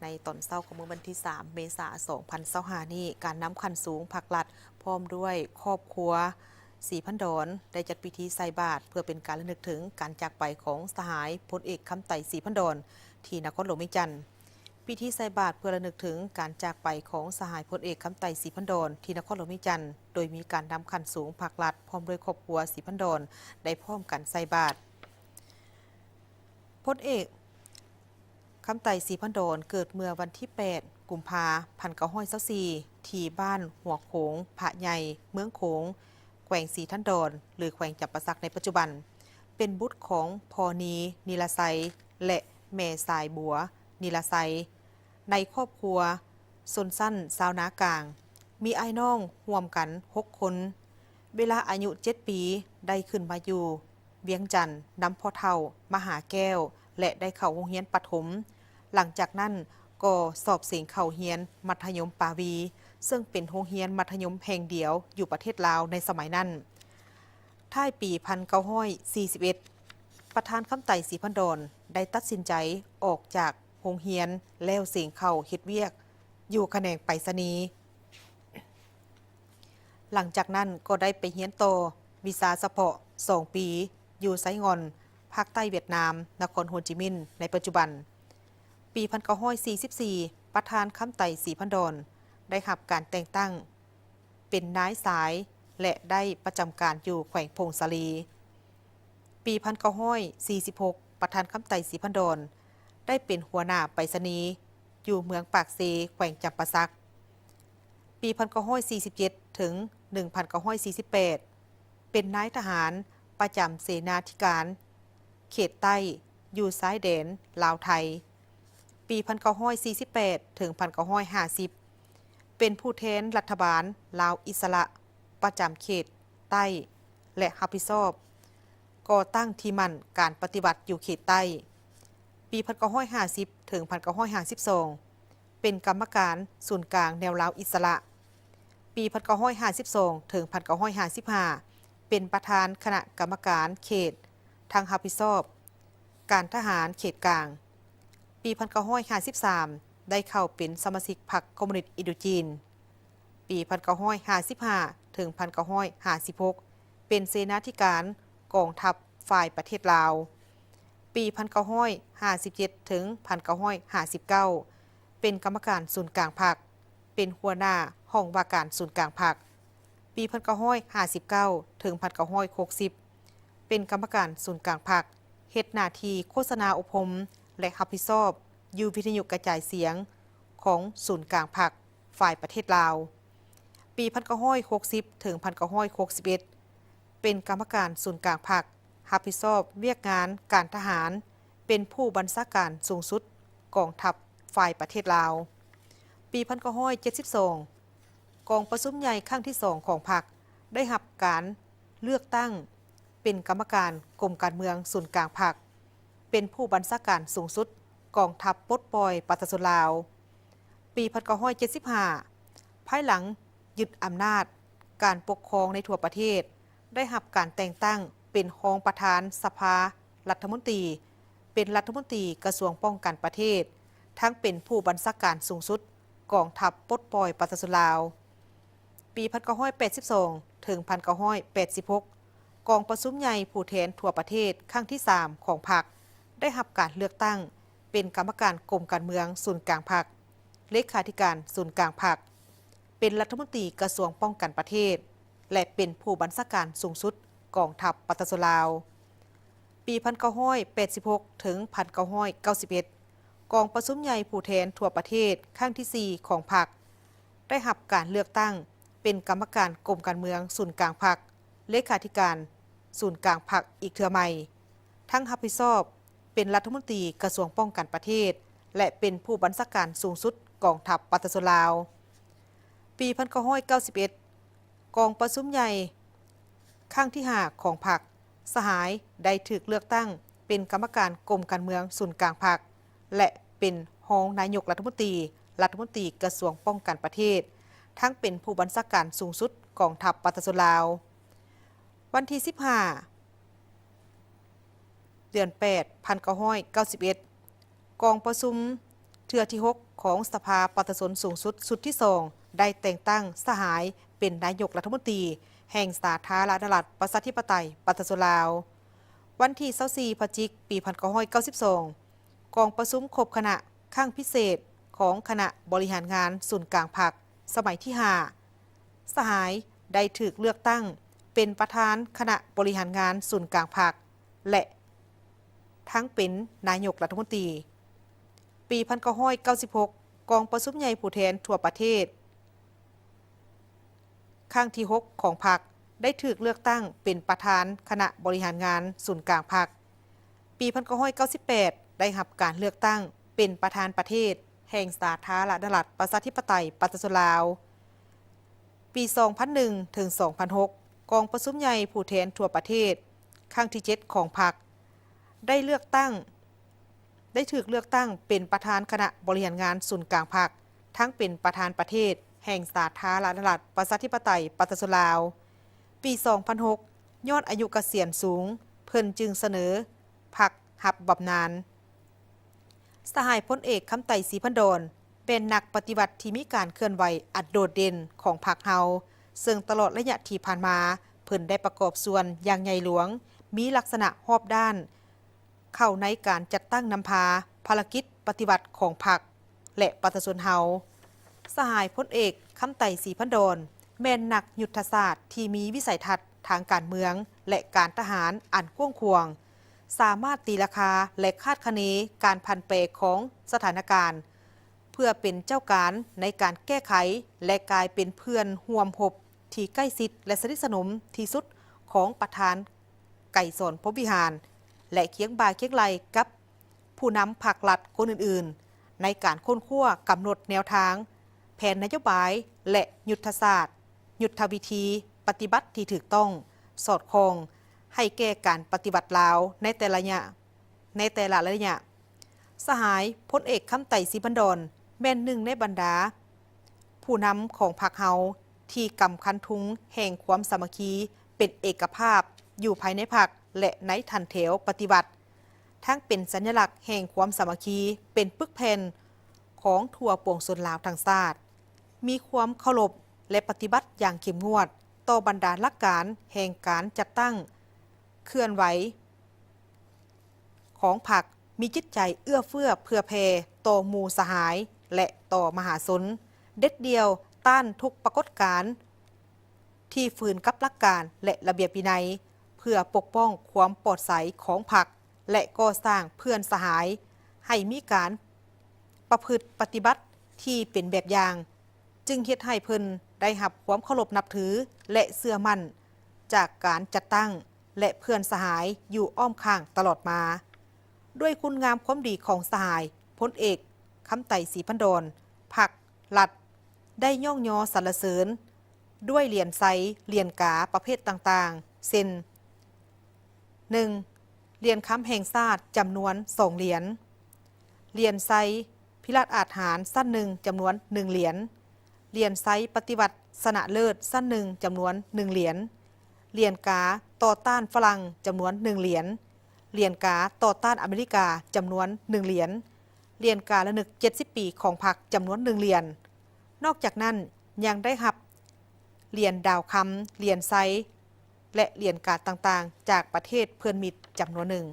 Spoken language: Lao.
ໃນຕອນເຊົ້າຂອງມື້ວັນທີສາມ ເມສາ ສອງພັນຊາວຫ້ານີ້, ການນຳຂັ້ນສູງພັກລັດ ພ້ອມດ້ວຍຄອບຄົວສີພັນດອນ ໄດ້ຈັດພິທີໃສ່ບາດ ເພື່ອເປັນການລະນຶກເຖິງການຈາກໄປຂອງສະຫາຍພົນເອກ ຄຳໄຕ ສີພັນດອນ ທີ່ນະຄອນຫຼວງວຽງຈັນ. ພິທີໃສ່ບາດເພື່ອລະນຶກເຖິງການຈາກໄປຂອງສະຫາຍພົນເອກ ຄຳໄຕ ສີພັນດອນ ທີ່ນະຄອນຫຼວງວຽງຈັນ, ໂດຍມີການນຳຂັ້ນສູງພັກລັດ ພ້ອມດ້ວຍຄອບຄົວສີພັນດອນ ໄດ້ພ້ອມກັນໃສ່ບາດ. ພົນເອກ ຄຳໄຕ ສີພັນດອນ ເກີດເມື່ອວັນທີແປດ ກຸມພາ ພັນເກົ້າຮ້ອຍຊາວສີ່ ທີ່ບ້ານຫົວໂຂງພະໃຫຍ່ ເມືອງໂຂງ ແຂວງສີທັນດອນ ຫຼື ແຂວງຈຳປາສັກໃນປັດຈຸບັນ, ເປັນບຸດຂອງພໍ່ນີ ນີລະໄຊ ແລະ ແມ່ສາຍບົວ ນີລະໄຊ, ໃນຄອບຄົວຊົນຊັ້ນຊາວນາກາງ, ມີອ້າຍນ້ອງຮ່ວມກັນຫົກຄົນ. ເວລາອາຍຸເຈັດປີ ໄດ້ຂຶ້ນມາຢູ່ ວຽງຈັນນຳພໍ່ເຖົ້າມະຫາແກ້ວ ແລະ ໄດ້ເຂົ້າໂຮງຮຽນປະຖົມ. ຫຼັງຈາກນັ້ນກໍສອບເສັງເຂົ້າຮຽນມັດທະຍົມປາວີ, ເຊິ່ງເປັນໂຮງຮຽນມັດທະຍົມແຫ່ງດຽວຢູ່ປະເທດລາວໃນສະໄໝນັ້ນ. ທ້າຍປີພັນເກົ້າຮ້ອຍສີ່ສິບເອັດ ປະທານຄຳໄຕ ສີພັນດອນ ໄດ້ຕັດສິນໃຈອອກຈາກໂຮງຮຽນ ແລ້ວເສັງເຂົ້າເຮັດວຽກຢູ່ຂະແໜງໄປສະນີ. ຫຼັງຈາກນັ້ນກໍໄດ້ໄປຮຽນຕໍ່ວິຊາສະເພາະສອງປີ ຢູ່ໄຊງ່ອນ ພາກໃຕ້ຫວຽດນາມ, ນະຄອນໂຮຈິມິນ ໃນປັດຈຸບັນ. ປີພັນເກົ້າຮ້ອຍສີ່ສິບສີ່ ປະທານຄຳໄຕ ສີພັນດອນ ໄດ້ຮັບການແຕ່ງຕັ້ງເປັນນາຍສາຍ ແລະ ໄດ້ປະຈຳການຢູ່ແຂວງຜົ້ງສາລີ. ປີພັນເກົ້າຮ້ອຍສີ່ສິບຫົກ ປະທານຄຳໄຕ ສີພັນດອນ ໄດ້ເປັນຫົວໜ້າໄປສະນີຢູ່ເມືອງປາກເຊ ແຂວງຈຳປາສັກ. ປີພັນເກົ້າຮ້ອຍສີ່ສິບເຈັດ ເຖິງ ໜຶ່ງພັນເກົ້າຮ້ອຍສີ່ສິບແປດ ເປັນນາຍທະຫານປະຈຳເສນາທິການເຂດໃຕ້ ຢູ່ຊາຍແດນລາວໄທ. ປີພັນເກົ້າຮ້ອຍສີ່ສິບແປດ ເຖິງ ພັນເກົ້າຮ້ອຍຫ້າສິບ ເປັນຜູ້ແທນລັດຖະບານລາວອິດສະຫຼະປະຈຳເຂດໃຕ້ ແລະ ຮັບຜິດຊອບກໍ່ຕັ້ງທີ່ໝັ້ນການປະຕິວັດຢູ່ເຂດໃຕ້. ປີພັນເກົ້າຮ້ອຍຫ້າສິບ ເຖິງ ພັນເກົ້າຮ້ອຍຫ້າສິບສອງ ເປັນກຳມະການສູນກາງແນວລາວອິດສະຫຼະ. ປີພັນເກົ້າຮ້ອຍຫ້າສິບສອງ ເຖິງ ພັນເກົ້າຮ້ອຍຫ້າສິບຫ້າ ເປັນປະທານຄະນະກຳມະການເຂດ ທັງຮັບຜິດຊອບການທະຫານເຂດກາງ. ປີພັນເກົ້າຮ້ອຍຫ້າສິບສາມ ໄດ້ເຂົ້າເປັນສະມາຊິກພັກຄອມມູນິດອິນໂດຈີນ. ປີພັນເກົ້າຮ້ອຍຫ້າສິບຫ້າ ເຖິງ ພັນເກົ້າຮ້ອຍຫ້າສິບຫົກ ເປັນເສນາທິການກອງທັບຝ່າຍປະເທດລາວ. ປີພັນເກົ້າຮ້ອຍຫ້າສິບເຈັດ ເຖິງ ພັນເກົ້າຮ້ອຍຫ້າສິບເກົ້າ ເປັນກຳມະການສູນກາງພັກ, ເປັນຫົວໜ້າຫ້ອງວ່າການສູນກາງພັກ. ປີພັນເກົ້າຮ້ອຍຫ້າສິບເກົ້າ ເຖິງ ພັນເກົ້າຮ້ອຍຫົກສິບ ເປັນກຳມະການສູນກາງພັກ, ເຮັດໜ້າທີ່ໂຄສະນາອົບຮົມ ແລະ ຮັບຜິດຊອບຢູ່ວິທະຍຸກະຈາຍສຽງຂອງສູນກາງພັກ ຝ່າຍປະເທດລາວ. ປີພັນເກົ້າຮ້ອຍຫົກສິບ ເຖິງ ພັນເກົ້າຮ້ອຍຫົກສິບເອັດ ເປັນກຳມະການສູນກາງພັກ, ຮັບຜິດຊອບວຽກງານການທະຫານ, ເປັນຜູ້ບັນຊາການສູງສຸດກອງທັບຝ່າຍປະເທດລາວ. ປີພັນເກົ້າຮ້ອຍເຈັດສິບສອງ ກອງປະຊຸມໃຫຍ່ຄັ້ງທີສອງຂອງພັກ ໄດ້ຮັບການເລືອກຕັ້ງເປັນກຳມະການກົມການເມືອງສູນກາງພັກ, ເປັນຜູ້ບັນຊາການສູງສຸດກອງທັບປົດປ່ອຍປະຊາຊົນລາວ. ປີພັນເກົ້າຮ້ອຍເຈັດສິບຫ້າ ພາຍຫຼັງຍຶດອຳນາດການປົກຄອງໃນທົ່ວປະເທດ, ໄດ້ຮັບການແຕ່ງຕັ້ງເປັນຮອງປະທານສະພາລັດຖະມົນຕີ, ເປັນລັດຖະມົນຕີກະຊວງປ້ອງກັນປະເທດ, ທັງເປັນຜູ້ບັນຊາການສູງສຸດກອງທັບປົດປ່ອຍປະຊາຊົນລາວ. ປີພັນເກົ້າຮ້ອຍແປດສິບສອງ ເຖິງ ພັນເກົ້າຮ້ອຍແປດສິບຫົກ ກອງປະຊຸມໃຫຍ່ຜູ້ແທນທົ່ວປະເທດຄັ້ງທີສາມຂອງພັກ ໄດ້ຮັບການເລືອກຕັ້ງເປັນກຳມະການກົມການເມືອງສູນກາງພັກ, ເລຂາທິການສູນກາງພັກ, ເປັນລັດຖະມົນຕີກະຊວງປ້ອງກັນປະເທດ ແລະ ເປັນຜູ້ບັນຊາການສູງສຸດກອງທັບປະຊາຊົນລາວ. ປີພັນເກົ້າຮ້ອຍແປດສິບຫົກ ເຖິງ ພັນເກົ້າຮ້ອຍເກົ້າສິບເອັດ ກອງປະຊຸມໃຫຍ່ຜູ້ແທນທົ່ວປະເທດຄັ້ງທີສີ່ຂອງພັກ ໄດ້ຮັບການເລືອກຕັ້ງເປັນກຳມະການກົມການເມືອງສູນກາງພັກ, ເລຂາທິການສູນກາງພັກອີກເທື່ອໃໝ່, ທັງຮັບຜິດຊອບເປັນລັດຖະມົນຕີກະຊວງປ້ອງກັນປະເທດ ແລະ ເປັນຜູ້ບັນຊາການສູງສຸດກອງທັບປະຊາຊົນລາວ. ປີພັນເກົ້າຮ້ອຍເກົ້າສິບເອັດ ກອງປະຊຸມໃຫຍ່ຄັ້ງທີຫ້າຂອງພັກ ສະຫາຍໄດ້ຖືກເລືອກຕັ້ງເປັນກຳມະການກົມການເມືອງສູນກາງພັກ ແລະ ເປັນຮອງນາຍົກລັດຖະມົນຕີ, ລັດຖະມົນຕີກະຊວງປ້ອງກັນປະເທດ, ທັງເປັນຜູ້ບັນຊາການສູງສຸດກອງທັບປະຊາຊົນລາວ. ວັນທີສິບຫ້າ ເດືອນແປດ ພັນເກົ້າຮ້ອຍເກົ້າສິບເອັດ ກອງປະຊຸມ ເທື່ອທີຫົກຂອງສະພາປະຊາຊົນສູງສຸດຊຸດທີສອງ ໄດ້ແຕ່ງຕັ້ງສະຫາຍເປັນນາຍົກລັດຖະມົນຕີແຫ່ງສາທາລະນະລັດ ປະຊາທິປະໄຕ ປະຊາຊົນລາວ. ວັນທີຊາວສີ່ ພະຈິກ ປີພັນເກົ້າຮ້ອຍເກົ້າສິບສອງ ກອງປະຊຸມຄົບຄະນະຄັ້ງພິເສດຂອງຄະນະບໍລິຫານງານສູນກາງພັກ ສະໄໝທີຫ້າ ສະຫາຍໄດ້ຖືກເລືອກຕັ້ງເປັນປະທານຄະນະບໍລິຫານງານສູນກາງພັກ ແລະ ທັງເປັນນາຍົກລັດຖະມົນຕີ. ປີພັນເກົ້າຮ້ອຍເກົ້າສິບຫົກ ກອງປະຊຸມໃຫຍ່ຜູ້ແທນທົ່ວປະເທດ ຄັ້ງທີຫົກຂອງພັກ ໄດ້ຖືກເລືອກຕັ້ງເປັນປະທານຄະນະບໍລິຫານງານສູນກາງພັກ. ປີພັນເກົ້າຮ້ອຍເກົ້າສິບແປດ ໄດ້ຮັບການເລືອກຕັ້ງເປັນປະທານປະເທດແຫ່ງສາທາລະນະລັດ ປະຊາທິປະໄຕ ປະຊາຊົນລາວ. ປີສອງພັນໜຶ່ງ ເຖິງ ສອງພັນຫົກ ກອງປະຊຸມໃຫຍ່ຜູ້ແທນທົ່ວປະເທດ ຄັ້ງທີເຈັດຂອງພັກ ໄດ້ເລືອກຕັ້ງ ໄດ້ຖືກເລືອກຕັ້ງເປັນປະທານຄະນະບໍລິຫານງານສູນກາງພັກ ທັງເປັນປະທານປະເທດແຫ່ງສາທາລະນະລັດ ປະຊາທິປະໄຕ ປະຊາຊົນລາວ. ປີສອງພັນຫົກ ຍ້ອນອາຍຸກະສຽນສູງ ເພິ່ນຈຶ່ງສະເໜີພັກຮັບບຳນານ. ສະຫາຍພົນເອກ ຄຳໄຕ ສີພັນດອນ ແມ່ນນັກປະຕິວັດທີ່ມີການເຄື່ອນໄຫວອັນໂດດເດັ່ນຂອງພັກເຮົາ, ເຊິ່ງຕະຫຼອດໄລຍະທີ່ຜ່ານມາ ເພິ່ນໄດ້ປະກອບສ່ວນຢ່າງໃຫຍ່ຫຼວງ, ມີລັກສະນະຮອບດ້ານ ເຂົ້າໃນການຈັດຕັ້ງນຳພາພາລະກິດປະຕິວັດຂອງພັກ ແລະ ປະຊາຊົນເຮົາ. ສະຫາຍພົນເອກ ຄຳໄຕ ສີພັນດອນ ແມ່ນນັກຍຸດທະສາດທີ່ມີວິໄສທັດທາງການເມືອງ ແລະ ການທະຫານອັນກວ້າງຂວາງ, ສາມາດຕີລາຄາ ແລະ ຄາດຄະເນການຜັນແປຂອງສະຖານະການ ເພື່ອເປັນເຈົ້າການໃນການແກ້ໄຂ ແລະ ກາຍເປັນເພື່ອນຮ່ວມຮົບທີ່ໃກ້ຊິດ ແລະ ສະໜິດສະໜົມທີ່ສຸດຂອງປະທານໄກສອນ ພົມວິຫານ ແລະ ຄຽງບ່າຄຽງໄຫຼ່ກັບຜູ້ນຳພັກລັດຄົນອື່ນໆ ໃນການຄົ້ນຄວ້າກຳນົດແນວທາງ, ແຜນນະໂຍບາຍ ແລະ ຍຸດທະສາດ, ຍຸດທະວິທີປະຕິບັດທີ່ຖືກຕ້ອງ, ສອດຄ່ອງໃຫ້ແກ່ການປະຕິວັດລາວໃນແຕ່ລະໄລຍະ. ໃນແຕ່ລະໄລຍະ, ສະຫາຍພົນເອກ ຄຳໄຕ ສີພັນດອນ ແມ່ນໜຶ່ງໃນບັນດາຜູ້ນຳຂອງພັກເຮົາທີ່ກຳຄັນທຸງແຫ່ງຄວາມສາມັກຄີເປັນເອກະພາບຢູ່ພາຍໃນພັກ ແລະ ໃນຖັນແຖວປະຕິວັດ, ທັງເປັນສັນຍະລັກແຫ່ງຄວາມສາມັກຄີ, ເປັນປຶກແຜ່ນຂອງທົ່ວປວງຊົນລາວທັງຊາດ, ມີຄວາມເຄົາລົບ ແລະ ປະຕິບັດຢ່າງເຂັ້ມງວດຕໍ່ບັນດາຫຼັກການແຫ່ງການຈັດຕັ້ງເຄື່ອນໄຫວ ຂອງພັກ, ມີຈິດໃຈເອື້ອເຟື້ອເຜື່ອແຜ່ຕໍ່ໝູ່ສະຫາຍ ແລະ ຕໍ່ມະຫາຊົນ, ເດັດດ່ຽວຕ້ານທຸກປາກົດການທີ່ຝືນກັບຫຼັກການ ແລະ ລະບຽບວິໄນ ເພື່ອປົກປ້ອງຄວາມປອດໃສຂອງພັກ ແລະ ກໍ່ສ້າງເພື່ອນສະຫາຍໃຫ້ມີການປະພຶດປະຕິບັດທີ່ເປັນແບບຢ່າງ. ຈຶ່ງເຮັດໃຫ້ເພິ່ນໄດ້ຮັບຄວາມເຄົາລົບນັບຖື ແລະ ເຊື່ອໝັ້ນຈາກການຈັດຕັ້ງ ແລະ ເພື່ອນສະຫາຍຢູ່ອ້ອມຂ້າງຕະຫຼອດມາ. ດ້ວຍຄຸນງາມຄວາມດີຂອງສະຫາຍພົນເອກ ຄຳໄຕ ສີພັນດອນ, ພັກລັດໄດ້ຍ້ອງຍໍສັນລະເສີນດ້ວຍຫຼຽນໄຊ, ຫຼຽນກາປະເພດຕ່າງໆ ເຊັ່ນ ໜຶ່ງ ຫຼຽນຄຳແຫ່ງຊາດ ຈຳນວນສອງຫຼຽນ, ຫຼຽນໄຊພິລາດອາດຫານຊັ້ນໜຶ່ງ ຈຳນວນໜຶ່ງຫຼຽນ, ຫຼຽນໄຊປະຕິວັດຊະນະເລີດຊັ້ນໜຶ່ງ ຈຳນວນໜຶ່ງຫຼຽນ, ຫຼຽນກາຕໍ່ຕ້ານຝຣັ່ງ ຈຳນວນໜຶ່ງຫຼຽນ, ຫຼຽນກາຕໍ່ຕ້ານອາເມລິກາ ຈຳນວນໜຶ່ງຫຼຽນ, ຫຼຽນກາລະນຶກເຈັດສິບປີຂອງພັກ ຈຳນວນໜຶ່ງຫຼຽນ. ນອກຈາກນັ້ນ ຍັງໄດ້ຮັບຫຼຽນດາວຄຳ, ຫຼຽນໄຊ ແລະ ຫຼຽນກາຕ່າງໆ ຈາກປະເທດເພື່ອນມິດຈຳນວນໜຶ່ງ.